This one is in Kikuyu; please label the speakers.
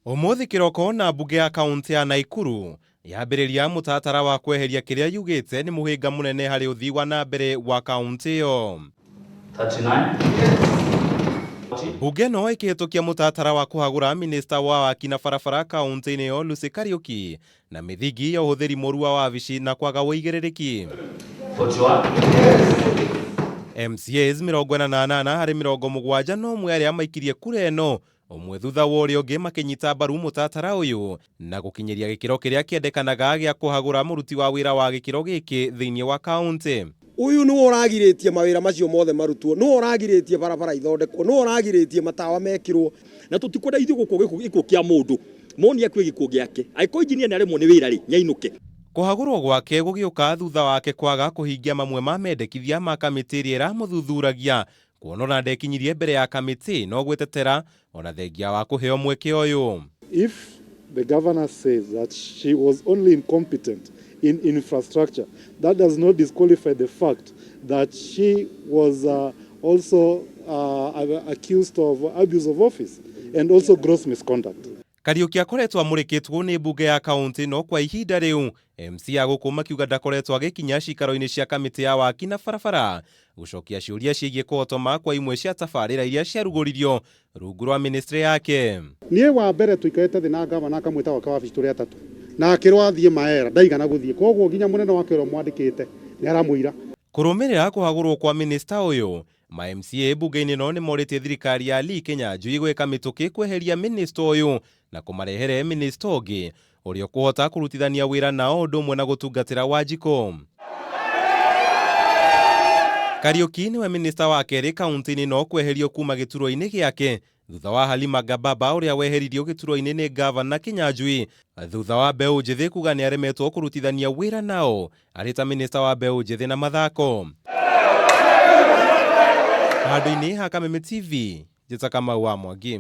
Speaker 1: Ũmũthĩ kĩroko na mbunge ya kaũntĩ ya Naikuru yambĩrĩria mũtaratara wa kweheria kĩrĩa yugĩte nĩ mũhĩnga mũnene harĩ ũthii wa na mbere wa kaũntĩ ĩyo.
Speaker 2: 39.
Speaker 1: Mbunge ĩno ĩkĩhĩtũkia mũtaratara wa kũhagũra minista wa waki na barabara kaũntĩ-inĩ ĩyo Lucy Kariuki na mĩthingi ya ũhũthĩri mũru wa wabici na kwaga ũigĩrĩrĩki.
Speaker 2: 41.
Speaker 1: MCAs 48 harĩ 71 arĩa maikirie kura ĩno ũmwe thutha wa ũrĩa ũngĩ makĩnyita mbaru mũtaratara ũyũ na gũkinyĩria gĩkĩro kĩrĩa kĩendekanaga gĩa kũhagũra mũruti wa wĩra wa gĩkĩro gĩkĩ thĩinĩ wa kaũntĩ.
Speaker 3: Ũyũ nĩwe ũragirĩtie mawĩra macio mothe marutwo, nĩwe ũragirĩtie barabara ithondekwo, nĩwe ũragirĩtie matawa mekĩrwo.
Speaker 4: Na tũtikwenda ithuĩ gũkua gĩkuũ kĩa mũndũ. Moni akue gĩkuũ gĩake. Angĩkorwo injinia nĩaremwo nĩ wĩra rĩ, nĩainũke.
Speaker 1: Kũhagũrwo gwake gũgĩũka thutha wake kwaga kũhingia mamwe ma mendekithia ma kamĩtĩ ĩrĩa ĩramũthuthuragia kuona ona ndekinyirie mbere ya kamĩtĩ no gwĩtetera ona thengia wa kũheo mweke ũyũ.
Speaker 5: If the governor says that she was only incompetent in infrastructure, that does not disqualify the fact that she was also accused of abuse of office and also gross misconduct.
Speaker 1: Kariuki akoretwo amũrĩkĩtwo nĩ mbunge ya kaũntĩ no kwa ihinda rĩu MCA gũkũ makiuga ndakoretwo agĩkinya cikaro-inĩ cia kamĩtĩ ya waki na barabara gũcokia ciũria ciĩgiĩ kũhotoma kwa imwe cia tabarĩra iria ciarugũririo rungu rwa ministry yake.
Speaker 5: Niĩ wa mbere tũikarĩte thĩ na gavana akamwĩta gwake wabici tũrĩ atatũ na akĩrwo athiĩ maera ndaigana gũthiĩ, koguo nginya mũnene wake ũrĩa mwandĩkĩte nĩ aramũira.
Speaker 1: Kũrũmĩrĩra kũhagũrwo kwa minista ũyũ, ma MCA mbunge-inĩ ĩno nĩmorĩtie thirikari ya Lee Kinyanjui gwĩka mĩtũkĩ kweheria minista ũyũ na kũmarehere minista ũngĩ ũrĩa ũkũhota kũrutithania wĩra nao ũndũ ũmwe na gũtungatĩra Wanjikũ. Kariuki nĩwe minista wa kerĩ kaũntĩ-inĩ ĩno kweherio kuma gĩturwa-inĩ gĩake thutha wa Halima Gababa ũrĩa weheririo gĩturwa-inĩ nĩ gavana Kinyanjui thutha wa mbeũ njĩthĩ kuga nĩaremetwo kũrutithania wĩra nao arĩ ta minista wa mbeũ njĩthĩ na mathako. Handũ-inĩ ha Kameme TV, Njĩta Kamau wa Mwangi.